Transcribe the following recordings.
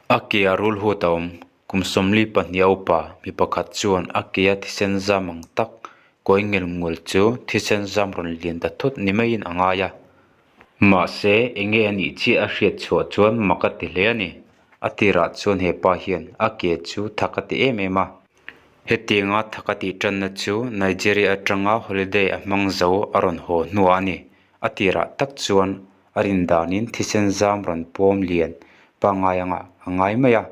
A ke a rul hut a awm. Kum 42 a upa mi pakhat chuan a ke a thisen zam ang tak kawi ngel ngul chu thisen zam rawn lian ta thut ni maiin a ngai a. Mahse, enge a nih chiah a hriat chhuah chuan mak a ti hle a ni. A tirah chuan he pa hian a ke chu thak a ti em em a. Hetianga thak a tih tanna chu Nigeria atanga holiday a hmang zo a rawn haw hnuah a ni. A tirah tak chuan a rin danin thisen zam rawn pawm lian pangngai angah a ngai mai a,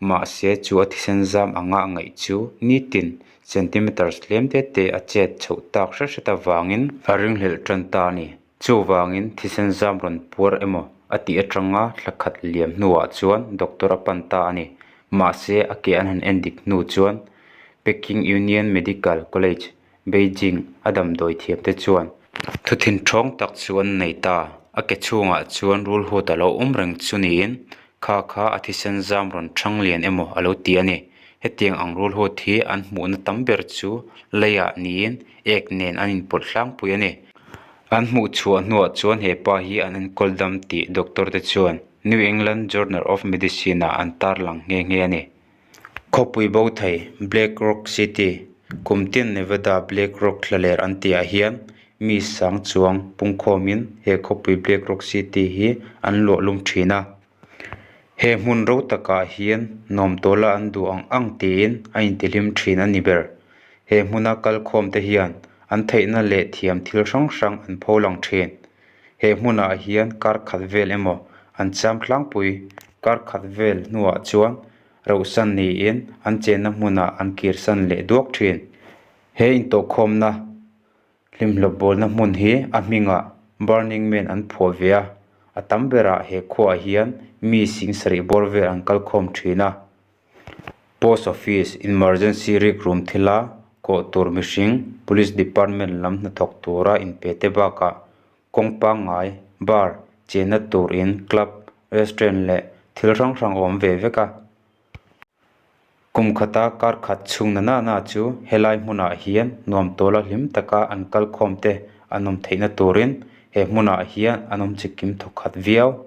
mahse chu a thisen zam anga a ngaih chu nitin centimeters tlem te te a chet chhoh tak hret hret avangin a ringhlelh tan ta a ni. Chuvangin thisen zam rawn puar emaw a tih atanga thla khat liam hnuah chuan doctor a pan ta a ni. Mahse a ke an han en dik hnu chuan Peking Union Medical College, Beijing a damdawi thiam te chuan thuthin ṭhawng tak chu an nei ta. A ke chhungah chuan rulhut a lo awm reng chu niin kha kha a thisen zam rawn ṭhang lian emaw a lo ti a ni. Hetiang ang rulhut hi an hmuhna tam ber chu leiah niin ek nen an inpawlh tlangpui a ni. An hmuh chhuah hnuah chuan he pa hi an enkawl dam tih doctor te chuan New England Journal of Medicine ah an tarlang nghe nghe a ni. Khawpui bo thei Black Rock City, kum tin Nevada Black Rock thlaler an tihah hian mi sang chuang pungkhawmin he khawpui Black Rock City hi an luah lum thin a. He hmun ro takah hian nuam tawla an duh ang ang tiin a intihlim thin a ni ber. He hmuna kalkhawm te hian an theihna leh thiam thil hrang hrang an pho lang thin. He hmunah hian kar khat vel emaw an cham tlangpui kar khat vel hnuah chuan rauhsan niin an chenna hmunah an kirsan leh duak thin. He intawhkhawmna Hlimhlawp bawlna hmun hi a hmingah Burning Man an phuah ve a, a tam berah he khuaah hian mi sing sarih bawr vel an kal khawm thin a. Post Office, Emergency rikrum thila kawh tur mihring, Police Department lam hnathawk tura inpe te bakah kawng pangngai, bar, chenna tur in, club, restaurant leh thil hrang hrang a awm ve vek a. Kum khata kar khat chhung na na chu helai hmunah hian nuam tawla hlim taka an kal khawm te an awm theihna turin he hmunah hian an awm chikim thawk khat viau.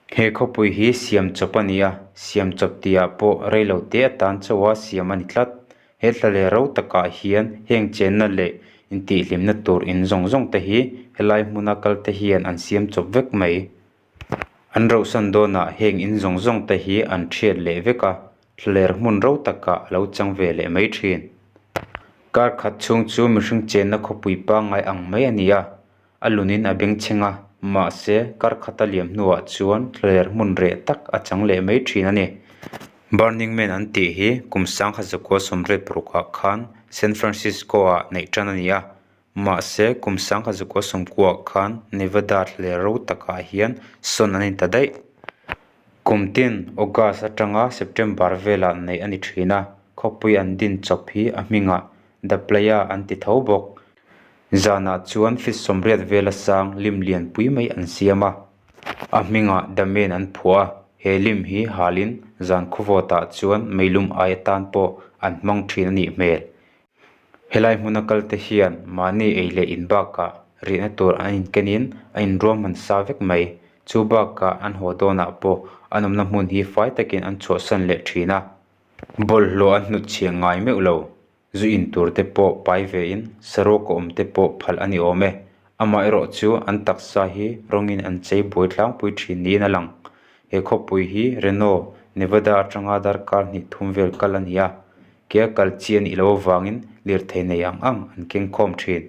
He khawpui hi siam chawp a ni a, siam chawp tihah pawh reilo te atan chauha siam a ni tlat. He thla leh ro takah hian heng chenna leh intihhlimna tur in zawng zawng te hi helai hmuna kal te hian an siam chawp vek mai. An rauhsan dawnah heng in zawng zawng te hi an thiat leh vek a, thlaler hmun ro takah a lo chang ve leh mai thin. Kar khat chhung chu mihring chenna khawpui pangngai ang mai a ni a, a lunin a bengchheng a, mahse kar khata liam hnuah chuan thlaler hmun reh tak a chang leh mai thin a ni. Burning Man an tih hi kum 1986 ah khan San Francisco-ah neih tan a ni a, Mahse, kum 1990 khan Nevada thler ro takah hian sawn an inta daih. Kum tin August atanga September velah neih a ni thin a, khawpui an din chawp hi a hmingah The Playa an ti tho bawk. Zanah chuan feet 80 vela sang lim lianpui mai an siam a, a hmingah The Man an phuah a, he lim hi halin zan khawvawtah chuan meilum ai atan pawh an hmang thin a nih hmel. Helai hmuna kal te hian mahni ei leh in bakah rihna tur an inkenin a inruahman sa vek mai. Chu bakah an haw dawnah pawh an awmna hmun hi fai takin an chhuahsan leh thin a. Bawlhhlawh an hnutchhiah ngai meuh lo. Zu in tur te pawh pai vein saruak a awm te pawh phal a ni awm e. Amaherawh chu an taksa hi rawngin an chei buai tlangpui thin niin a lang. He khawpui hi Reno, Nevada atanga darkar hnih thum vel kal a ni a. Ke a kal chi a nih loh avangin lirthei nei ang ang an keng khawm thin.